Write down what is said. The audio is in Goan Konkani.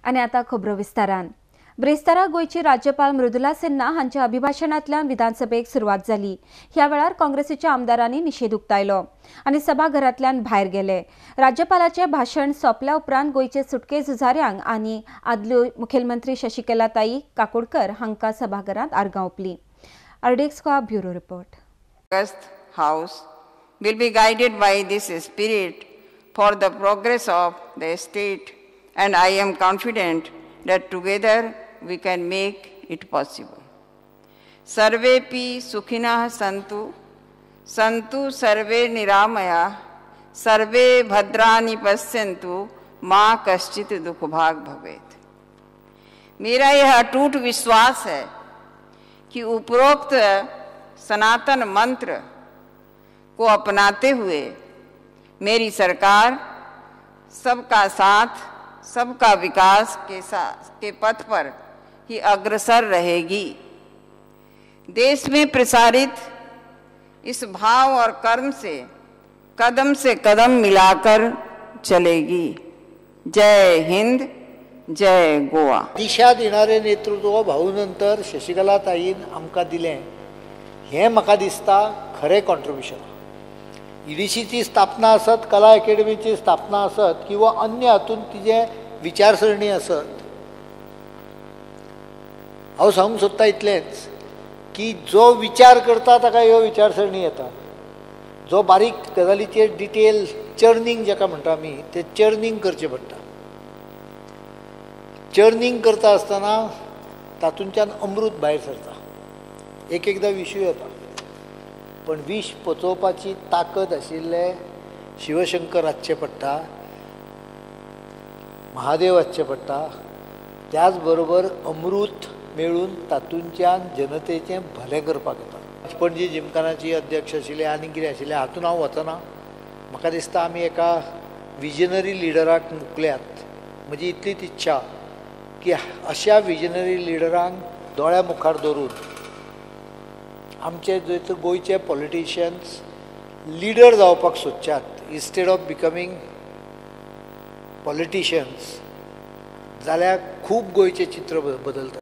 आनी आतां खबरो विस्तारान. ब्रेस्तारा गोंयची राज्यपाल मृदुला सिन्हा हांच्या अभिभाशणांतल्यान विधानसभेक सुरवात जाली. ह्या वेळार काँग्रेसीच्या आमदारांनी निशेध उक्तायलो आनी सभाघरांतल्यान भायर गेले. राज्यपालाचें भाशण सोंपल्या उपरांत गोंयचे सुटके झुजाऱ्यांक आनी आदल्यो मुखेलमंत्री शशिकला ताई काकोडकर हांकां सभाघरांत आर्गां ओंपली. RDX Goa bureau report. August House will be guided by this spirit for the progress of the state, and I am confident that together we can make it possible. Sarvepi sukhinah santu, santu sarve niramaya, sarve bhadrani pasyantu, ma kaschit दुखभाग भवेत. मेरा यह अटूट विश्वास है कि उपरोक्त सनातन मंत्र को अपनाते हुए मेरी सरकार सबका साथ सबका विकास के साथ के पथ पर ही अग्रसर रहेगी. देश में प्रसारित इस भाव और कर्म से कदम मिलाकर चलेगी. जय हिंद, जय गोवा. दिशा दिणारे नेतृत्व भाऊनंतर शशिकला ताईन आमकां दिलें हें म्हाका दिसता खरें कॉन्ट्रिब्युशन. ईडीसीची स्थापना आसत, कला एकेडमीची स्थापना आसत किंवा अन्य हातून तिजे विचारसरणी आसत, हांव सांगूंक सोदता इतलेंच की जो विचार करता ताका ह्यो विचारसरणी येता. जो बारीक गजालीचेर डिटेल चर्निंग जाका म्हणटा आमी ते चर्निंग करचें पडटा. चर्निंग करता आसतना तातूंतल्यान अमृत भायर सरता. एक एकदां विशूय येता, पण विष पचोवपाची ताकद आशिल्ले शिवशंकर आसचे पडटा, महादेव आसचे पडटा. त्याच बरोबर अमृत मेळून तातूंतल्यान जनतेचें भलें करपाक येता. पणजी जिमखानाची अध्यक्ष आशिल्ले आनी कितें आशिल्लें हातून हांव वचना. म्हाका दिसता आमी एका विजनरी लिडराक मुकल्यात. म्हजी इतलीच इच्छा की अशा विजनरी लिडरांक दोळ्या मुखार दवरून आमचे जे गोंयचे पॉलिटिशियन्स लिडर जावपाक सोदच्यात इन्स्टेड ऑफ बिकमींग पॉलिटिशियन्स, जाल्यार खूब गोंयचें चित्र बदलता.